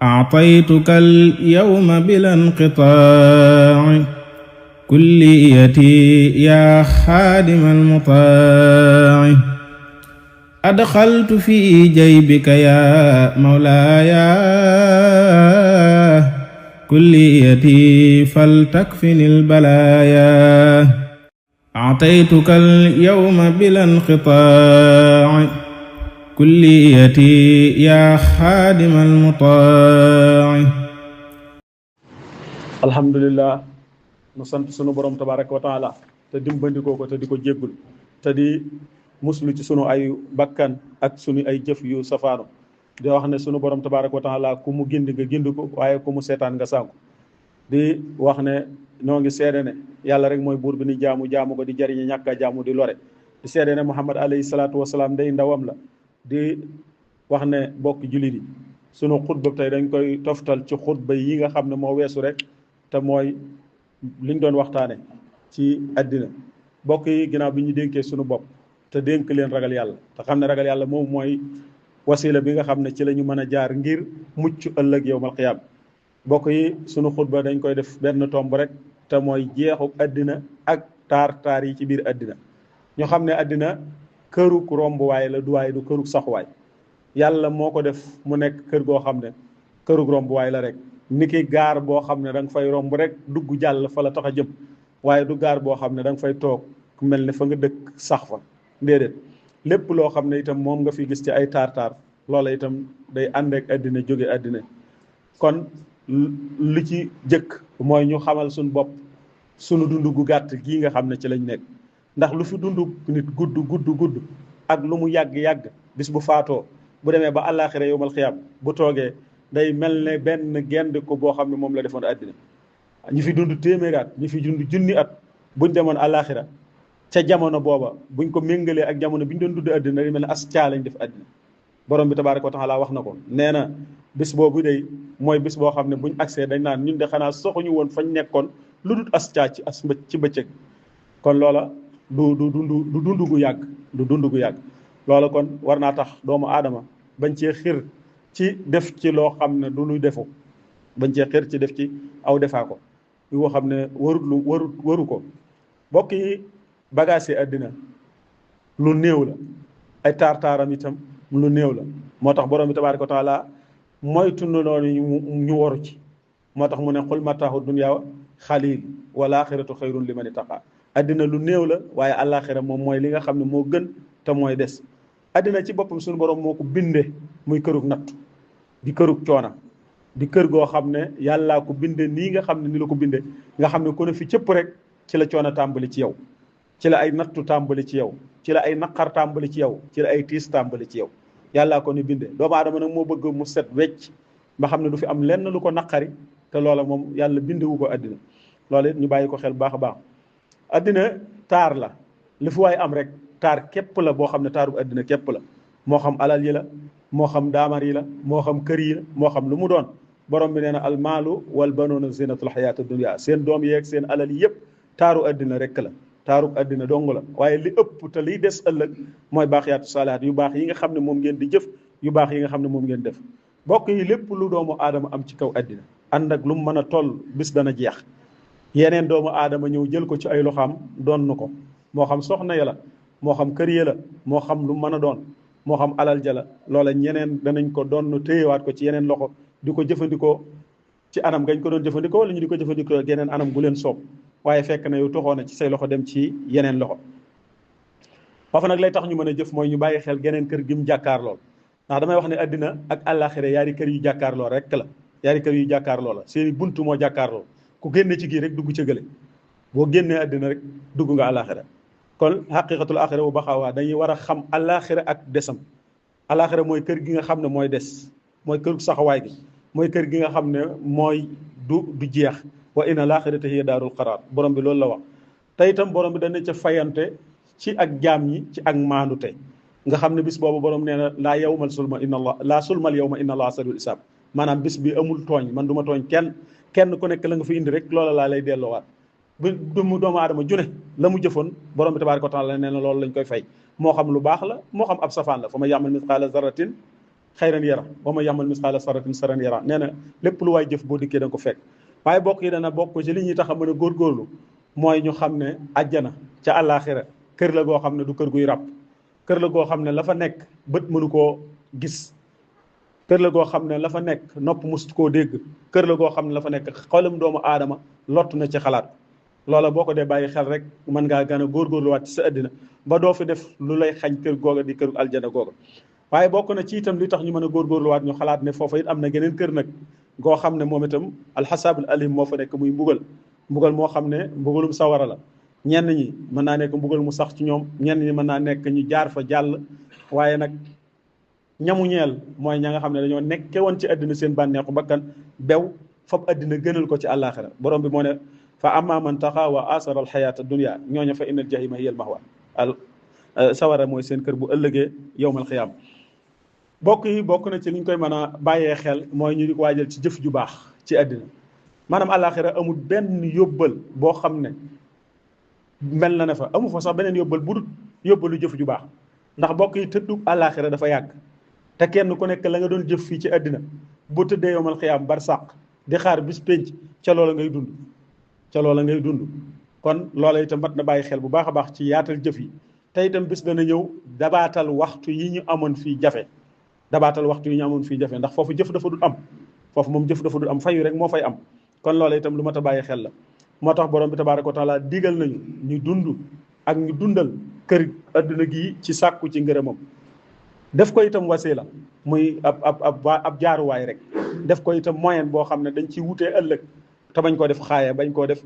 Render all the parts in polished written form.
أعطيتك اليوم بلا انقطاع كليتي يا خادم المطاع أدخلت في جيبك يا مولاي كليتي فلتكفني البلايا أعطيتك اليوم بلا انقطاع كليتي يا خادم المطاع. alhamdulillah nu sant sunu borom tabaraka wa taala te dimbandikoo ko te di ko jéggul te di muslu ci sunu ay bakkan ak sunu ay jëf yu safaanu di wax ne sunu borom tabaraka wa taala ku mu gindi nga gindi ko waaye ku mu seetaan nga sànku di wax ne noo ngi seede ne yàlla rek mooy buur bi ni jaamu ko di jariñe ñàkk a jaamu di lore di seede ne Muhammad alayhi salaatu wasalaam day ndawam la di wax ne bokk jullit yi sunu xutba tey dañ koy toftal ci xutba yi nga xam ne moo weesu rek te mooy liñ doon waxtaane ci àddina bokk yi ginnaaw bi ñu dénkee sunu bopp te dénk leen ragal yàlla te xam ne ragal yàlla moom mooy wasila bi nga xam ne ci la ñu mën a jaar ngir mucc ëllëg yawmal qiyaam bokk yi sunu xutba dañ koy def benn tomb rek te mooy jeexu àddina ak taar yi ci biir àddina ñu xam ne àddina kërug rombuwaay la duwaay du kërug saxuwaay yàlla moo ko def mu nekk kër goo xam ne kërug rombuwaay la rek ni ki gaar boo xam ne da nga fay romb rek dugg jàll fa la tax a jëm waaye du gaar boo xam ne da nga fay toog mel ne fa nga dëkk sax fa déedéet lépp loo xam ne itam moom nga fi gis ci ay taar loola itam day ànd ak àddina jóge àddina kon li ci jëkk mooy ñu xamal suñu bopp sunu dund gu gàtt gii nga xam ne ci lañ nekk ndax lu fi dund nit gudd ak lu mu yàgg bis bu faatoo bu demee ba àllaaxira yawmal xiyaam bu toogee day mel ne benn gend ko boo xam ne moom la defoon àddina ñi fi dund téeméeri at ñi fi dund junni at buñ demoon àllaaxira ca jamono booba buñ ko méngalee ak jamono bi ñu doon dund àddina day mel ne as caa lañ def àddina borom bi tabaaraka wa taala wax na ko nee na bis boobu day mooy bis boo xam ne buñ agsee dañ naan ñun de xanaa soxuñu woon fañ nekkoon lu dul as caa ci bëccëg kon loola du dund gu yàgg loola kon war naa tax doomu aadama bañ cee xir ci def ci loo xam ne du luy defu bañ cee xir ci def ci aw defaa ko yoo xam ne waru ko bokk yi bagage yi àddina lu néew la ay taar-taaram itam lu néew la moo tax borom bi tabaaraka wa taala moytu noonu ñu waru ci moo tax mu ne xul mataahu dunya xalil wal axiratu xayrun liman ittaqa àddina lu néew la waaye àllaaxira moom mooy li nga xam ne moo gën te mooy des àddina ci boppam suñu borom moo ko binde muy kërug nattu di kërug coona di kër goo xam ne yàllaa ko binde nii nga xam ne ni la ko binde nga xam ne ku ne fi cëpp rek ci la coona tàmbali ci yow ci la ay nattu tàmbali ci yow ci la ay naqar tàmbali ci yow ci la ay tiis tàmbali ci yow yàllaa ko ni binde doomu aadama nag moo bëgg mu set wecc ba xam ne du fi am lenn lu ko naqari te loola moom yàlla bindewu ko àddina loola it ñu bàyyi ko xel baax a baax àddina taar la li fi waay am rek taar képp la boo xam ne taaru àddina képp la moo xam alal yi la moo xam daamar yi la moo xam kër yi la moo xam lu mu doon borom bi nee na almaalu wal banuuna zinatul xayaati dunya seen doom yeeg seen alal yi yëpp taaru àddina rek la taaru àddina dong la waaye li ëpp te liy des ëllëg mooy baaxiyaatu saalihaat yu baax yi nga xam ne moom ngeen di jëf yu baax yi nga xam ne moom ngeen def bokk yi lépp lu doomu aadama am ci kaw àddina ànd ak lu mu mën a toll bis dana jeex yeneen doomu aadama ñëw jël ko ci ay loxaam doon na ko moo xam soxna ya la moo xam kër ya la moo xam lu mën a doon moo xam alal ja la loola ñeneen danañ ko doon téyewaat ko ci yeneen loxo di ko jëfandikoo ci anam gañ ko doon jëfandikoo wala ñu di ko jëfandikoo geneen anam gu leen soob waaye fekk na yow toxoo na ci say loxo dem ci yeneen loxo foofu nag lay tax ñu mën a jëf mooy ñu bàyyi xel geneen kër gi mu jàkkaarloo ndax damay wax ne àddina ak àllaaxira yaari kër yu jàkkaarloo rek la yaari kër yu jàkkaarloo la seeni buntu moo jàkkaarloo ku génne ci gii rek dugg ca gële boo génnee àddina rek dugg nga àllaaxira kon xaqiqatul axira bu baxawaa dañuy war a xam àllaaxira ak desam àllaaxira mooy kër gi nga xam ne mooy des mooy kër saxawaay gi mooy kër gi nga xam ne mooy du jeex wa inna laaxirata hiya daarul qaraar borom bi loolu la wax te itam borom bi dana ca fayante ci ak jaam ñi ci ak maandu te nga xam ne bis boobu borom nee na laa yawmal sulma inna allah laa sulmal yawma inna allah sariul isaab maanaam bis bi amul tooñ man du ma tooñ kenn ku nekk la nga fi indi rek loola laa lay delloowaat bu mu doomu aadama june la mu jëfoon borom bi tabaaraka wa taala nee na loolu lañ koy fay moo xam lu baax la moo xam ab safaan la fa ma ya'mal misqaala zarratin xayran yara wa man ya'mal misqaala sarratin sarran yara. nee na lépp lu waay jëf boo dikkee da nga ko fekk. waaye bokk yi dana bokk ci li ñuy tax a mën a góorgóorlu mooy ñu xam ne àjjana ca àllaaxira kër la goo xam ne du kër guy ràpp, kër la goo xam ne la fa nekk bët mënu koo gis, kër la goo xam ne la fa nekk nopp mosut koo dégg, kër la goo xam ne la fa nekk xolam doomu aadama lott na ci xalaat. loola boo ko dee bàyyi xel rek mën ngaa gën a góorgóorluwaat ci sa àddina ba doo fi def lu lay xañ kër googa di këru aljana googa. waaye bokk na ci itam li tax ñu mën a góorgóorluwaat ñu xalaat ne foofa it am na geneen kër nag goo xam ne moom itam alxasaabul alim moo fa nekk muy mbugal moo xam ne mbugalum sawara la. ñenn ñi mën naa nekk mbugal mu sax ci ñoom, ñenn ñi mën naa nekk ñu jaar fa jàll. waaye nag ñamu ñeel mooy ña nga xam ne dañoo nekke woon ci àddina seen bànneexu bakkan bew fab àddina gënal ko ci àllaaxira. borom bi moo ne fa amma man taxa wa asara al xayaata dunia ñooña fa innal jahima hiya al mahwa sawara mooy seen kër bu ëllëgee yowmal xiyaam. bokk yi bokk na ci li ñu koy mën a bàyyee xel mooy ñu di ko waajal ci jëf ju baax ci àddina. maanaam àllaaxira amul benn yóbbal boo xam ne mel na ne fa amu fa sax beneen yóbbal bu dul yóbbalu jëf ju baax. ndax bokk yi tëddu àllaaxira dafa yàgg te kenn ku nekk la nga doon jëf fii ci àddina boo tëddee yowmal xiyaam bar sàq di xaar bis pénc ca loola ngay dund kon loola itam mat na bàyyi xel bu baax a baax ci yaatal jëf yi. te itam bis dana ñëw dabaatal waxtu yi ñu amoon fii jafe ndax foofu jëf dafa dul am, foofu moom jëf dafa dul am, fayu rek moo fay am. kon loola itam lu mat a bàyyi xel la. moo tax borom bi tabaaraka wa taala digal nañu ñu dund ak ñu dundal kër adduna gi ci sàkku ci ngërëmam. def ko itam wasila muy ab jaaruwaay rek, def ko itam moyen boo xam ne dañ ciy wutee ëllëg te bañ koo def xaaya, bañ koo def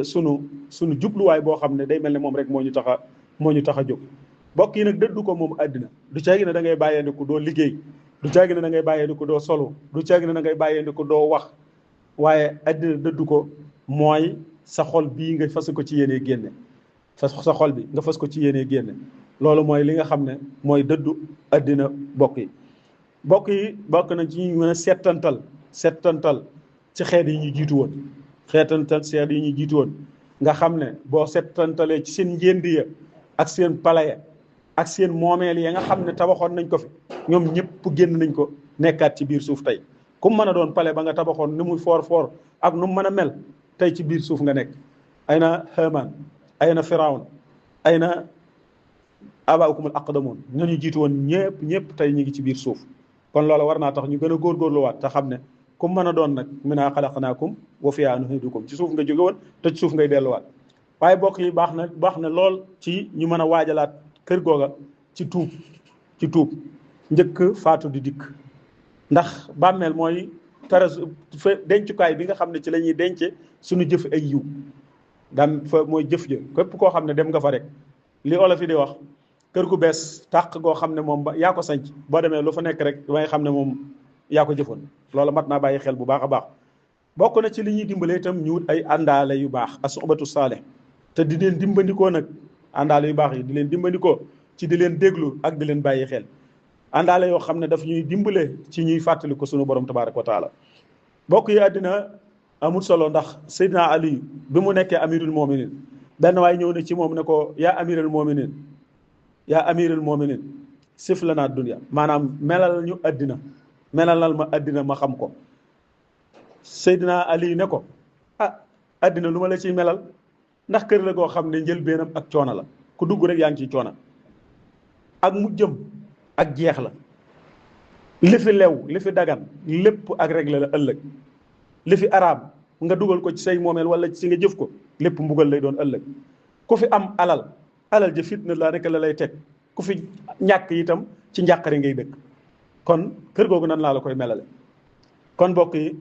sunu jubluwaay boo xam ne day mel ne moom rek moo ñu tax a jóg. bokk yi nag dëddu ko moom àddina du caagi ne da ngay bàyyeendiku doo liggéey, du caagi ne da ngay bàyyeendiku doo solo, du caagi ne da ngay bàyyeendiku doo wax. waaye àddina dëddu ko mooy sa xol bii nga fas ko ci yéenee génne, sa xol bi nga fas ko ci yéenee génne. loolu mooy li nga xam ne mooy dëddu àddina. bokk yi bokk nañ ci ñu mën a settantal ci xeet yi ñu jiitu woon, nga xam ne boo settantalee ci seen njëndi ya ak seen palaya ak seen moomeel ya nga xam ne tabaxoon nañ ko fi, ñoom ñëpp génn nañ ko nekkaat ci biir suuf tey. ku mu mën a doon pale ba nga tabaxoon ni muy foor ak nu mu mën a mel tey ci biir suuf nga nekk. ay na Haamaan, ay na Firawna, ay na abaukumul aqdamoon, ñooñu jiitu woon ñëpp tey ñu ngi ci biir suuf. kon loola war naa tax ñu gën a góorgóorluwaat te xam ne ku mën a doon nag minhaa xalaqnaakum wa fiihaa nu'iidukum, ci suuf nga jóge woon te ci suuf ngay delluwaat. waaye bokk yi baax na lool ci ñu mën a waajalaat kër googa ci tuub njëkk faatu di dikk. ndax bàmmeel mooy dencukaay bi nga xam ne ci la ñuy dence suñu jëf ay yiw. mooy jëf ja képp koo xam ne dem nga fa rek li olof yi di wax kër gu bees tàq goo xam ne moom ba yaa ko sanc boo demee lu fa nekk rek damay xam ne moom yaa ko jëfoon. loolu mat naa bàyyi xel bu baax a baax. bokk na ci li ñuy dimbale itam ñu wut ay àndaale yu baax as-suhbatu saalih, te di leen dimbandikoo nag àndaale yu baax yi di leen dimbandikoo ci di leen déglu ak di leen bàyyi xel. àndaale yoo xam ne daf ñuy dimbale ci ñuy fàttali ko sunu borom tabaaraka wa taala. bokk yi àddina amul solo ndax Seydina Ali bi mu nekkee amirul mominin benn waay ñëw na ci moom ne ko yaa amirul mominin sif lanaa dunya, maanaam melal ñu àddina, melalal ma àddina ma xam ko. Seydina Ali ne ko àddina lu ma la ciy melal, ndax kër la goo xam ne njëlbeenam ak coona la, ku dugg rek yaa ngi ciy coona, ak mujjëm ak jeex la. li fi lew li fi dagan lépp ak réglé la ëllëg. li fi araam nga dugal ko ci say moomeel wala ci nga jëf ko lépp mbugal lay doon ëllëg. ku fi am alal ja fitna la rek la lay teg, ku fi ñàkk itam ci njàqare ngay dëkk. kon kër googu nan laa la koy melale. kon mbokk yi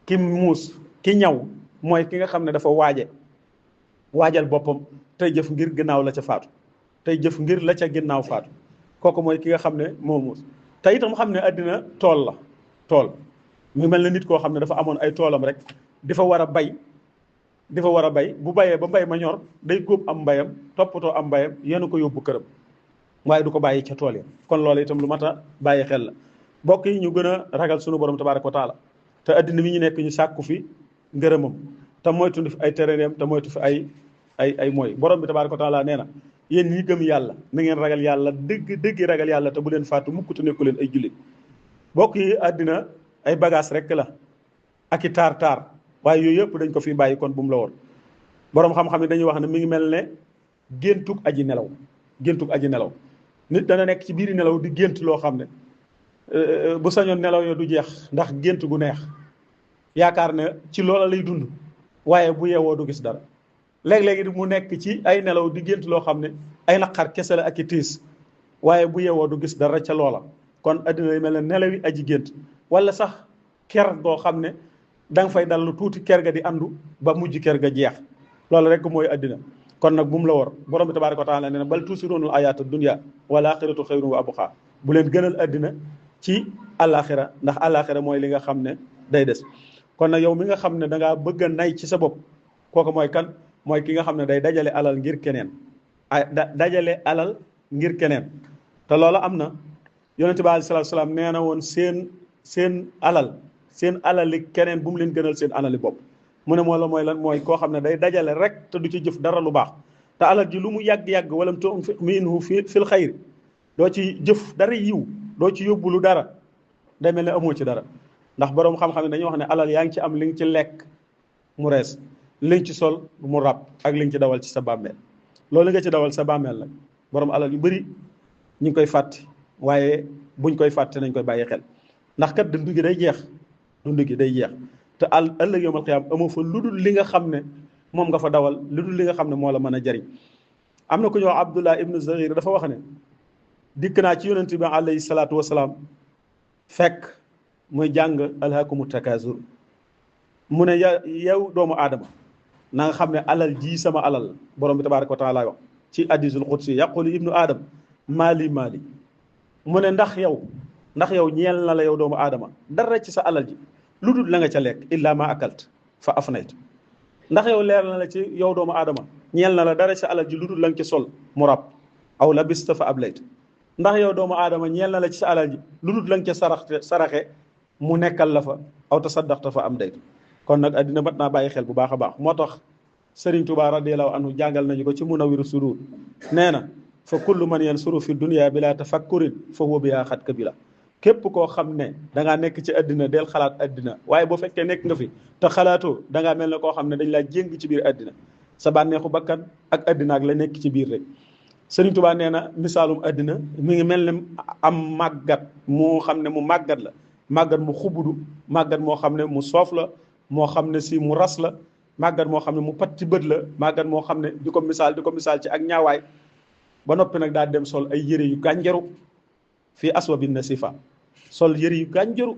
ki muus ki ñaw mooy ki nga xam ne dafa waajal boppam tey jëf ngir ginnaaw la ca faatu, tey jëf ngir la ca ginnaaw faatu. kooku mooy ki nga xam ne moo muus. te itam xam ne àddina tool mu mel ne nit koo xam ne dafa amoon ay toolam rek di fa war a bay bu bayee ba mbay ma ñor day góob am mbayam, toppatoo am mbayam, yéen ko yóbbu këram, waaye du ko bàyyi ca tool ya. kon loolu itam lu mat a bàyyi xel la. mbokk yi ñu gën a ragal sunu borom tabaaraka wa taala te àddina mi ñu nekk ñu sàkku fi ngërëmam te moytu fi ay tereneem te moytu fi ay mooy. borom bi tabaaraka wa taala nee na yéen ñi gëm yàlla na ngeen ragal yàlla dëgg ragal yàlla te bu leen faatu mukk te nekku leen ay jullit. bokk yi àddina ay bagage rek la ak i taar waaye yooyu yëpp dañ ko fi bàyyi kon bu mu la woon boroom xam-xam ne dañuy wax ne mi ngi mel ne géntug aji nelaw nit dana nekk ci biiri nelaw di gént loo xam ne bu sañoon nelaw yo du jeex ndax gént gu neex yaakaar ne ci loola lay dund waaye bu yeewoo du gis dara léeg-léegi mu nekk ci ay nelaw di gént loo xam ne ay naqar kese la ak i tiis waaye bu yeewoo du gis dara ca loola kon addina yi mel ne nelawi aji gént wala sax ker goo xam ne da nga fay dal lu tuuti ker ga di andu ba mujj ker ga jeex loolu rek mooy addina kon nag bu mu la war borom bi tabaaraka wa taala nee na bal tusiruunal ayaata dunya wal aaxiratu xayrun wa abqaa bu leen gënal addina ci àllaaxira ndax àllaaxira mooy li nga xam ne day des kon nag yow mi nga xam ne da ngaa bëgg a nay ci sa bopp kooku mooy kan mooy ki nga xam ne day dajale alal ngir keneen dajale alal ngir keneen te loolu am na yonente bi alayhi salaatu salaam nee na woon seen alali keneen bu mu leen gënal seen alali bopp mu ne moo la mooy lan mooy koo xam ne day dajale rek te du ci jëf dara lu baax te alal ji lu mu yàgg-yàgg wala mu tunfiq minhu fil xayri doo ci jëf dara yiw doo ci yóbbu lu dara day mel ne amoo ci dara ndax boroom xam-xam ne dañuy wax ne alal yaa ngi ci am li nga ci lekk mu rees li nga ci sol mu ràbb ak li nga ci dawal ci sa bàmmeel loolu nga ci dawal sa bàmmeel nag boroom alal yu bëri ñu ngi koy fàtte waaye buñ koy fàtte nañ koy bàyyi xel ndax kat dund gi day jeex te ëllëg yawmal qiyaam amoo fa lu dul li nga xam ne moom nga fa dawal lu dul li nga xam ne moo la mën a jariñ am na ku ñuy wax Abdullah ibnu Zahir dafa wax ne dikk naa ci yonent bi alayhi salaatu wasalaam fekk muy jàng alhaakumu takaasur mu ne yow doomu aadama na nga xam ne alal ji sama alal la borom bi tabaaraka wa taala wax ci hadiisul qudsi yaqulu ibnu aadam maali mu ne ndax yow ñeel na la yow doomu aadama dara ci sa alal ji lu dul la nga ca lekk illa ma akalt fa afnayt ndax yow leer na la ci yow doomu aadama ñeel na la dara ci sa alal ji lu dul la nga ci sol mu rab aw labista fa ablayt ndax yow doomu aadama ñeel na la ci sa alal ji lu dul la nga ca saraxe mu nekkal la fa aw tasaddaqta fa am dayt kon nag addina mat naa bàyyi xel bu baax a baax moo tax Sëriñ Tuubaa radiyallahu anhu jàngal nañu ko ci Munawwiru Sudur nee na fa kullu man yansuru fi dunya bila tafakkurin fa huwa biha xat kabila képp koo xam ne da ngaa nekk ci addina del xalaat addina waaye boo fekkee nekk nga fi te xalaatoo da ngaa mel ne koo xam ne dañ laa jéng ci biir addina sa bànneexu bakkan ak addina ak la nekk ci biir rek Sëriñ Tuubaa nee na misaalum addina mi ngi mel ne am màggat moo xam ne mu màggat la màggat mu xubudu màggat moo xam ne mu soof la moo xam ne si mu ras la màggat moo xam ne mu pat ci bët la màggat moo xam ne di ko misaal ci ak ñaawaay ba noppi nag daal dem sol ay yére yu gànjaru fii aswabin nasifa sol yëri yu gànjaru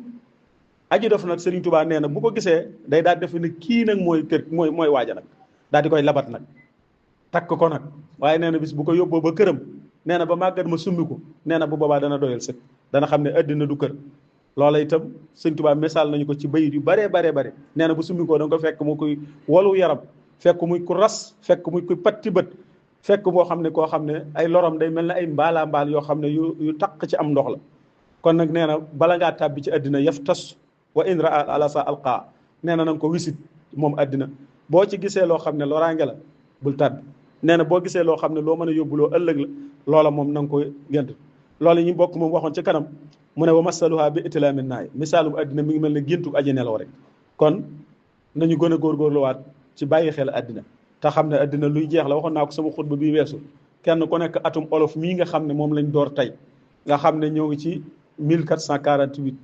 aji dof nag Sëriñ Tuubaa nee na bu ko gisee day daal def ne kii nag mooy waaja nag daal di koy labat nag takk ko nag waaye nee na bis bu ko yóbboo ba këram nee na ba màggat ma summi ko nee na bu boobaa dana doyal sëkk dana xam ne addina du kër loola itam Sëriñ Tuubaa misaal nañu ko ci bayit yu bare nee na bu summi ko da nga ko fekk mu koy wolu yaram fekk muy ku ras fekk muy kuy patti bët fekk boo xam ne koo xam ne ay lorom day mel ne ay mbaal yoo xam ne yu taq ci am ndox la kon nag nee na bala ngaa tàbbi ci àddina yaf tas wa in raa ala sa alqa nee na nanga ko wisit moom àddina boo ci gisee loo xam ne loraange la bul tàbbi nee na boo gisee loo xam ne loo mën a yóbbuloo ëllëg la loola moom na nga ko gént loolu ñu bokk moom waxoon ci kanam mu ne wa masaluha bi itilaamin naay misaalum àddina mi ngi mel ne géntu aji nelaw rek kon nañu gën a góorgóorluwaat ci bàyyi xel àddina te xam ne àddina luy jeex la waxoon naa ko sama xutba bi weesu kenn ku nekk atum olof mii nga xam ne moom lañ door tey nga xam ne ñoo ngi ci 1448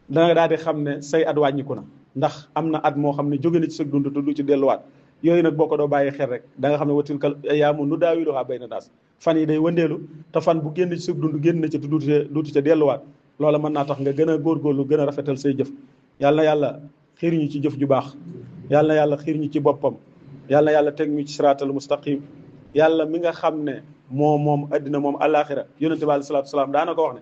danga daal di xam ne say at wàññiku na ndax am na at moo xam ne jóge na ci sa dund te du ci delluwaat yooyu nag boo ko doo bàyyi xel rek da nga xam ne wa tilkal ayyaamu nudaawiluhaa bayna naas fan yi day wëndeelu te fan bu génn ci sa dund génn na ci te duutu ca delluwaat loola mën naa tax nga gën a góorgóorlu gën a rafetal say jëf yàlla na yàlla xiir ñu ci jëf ju baax yàlla na yàlla xiir ñu ci boppam yàlla na yàlla teg ñu ci siraatal mustaqim yàlla mi nga xam ne moom addina moom àllaaxira yonente bi alayhi salaatu salaam daana ko wax ne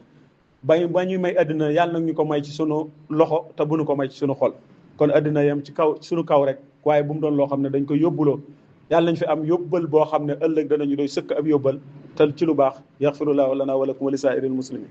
ba ñuy may addina yàlla nag ñu ko may ci sunu loxo te bu nu ko may ci sunu xol kon addina yam ci kaw sunu kaw rek waaye bu mu doon loo xam ne dañ koy yóbbuloo yàlla nañ fi am yóbbal boo xam ne ëllëg danañu doy sëkk ab yóbbal te ci lu baax yaxfirullahu lana wa lakum wa li saa'iril muslimin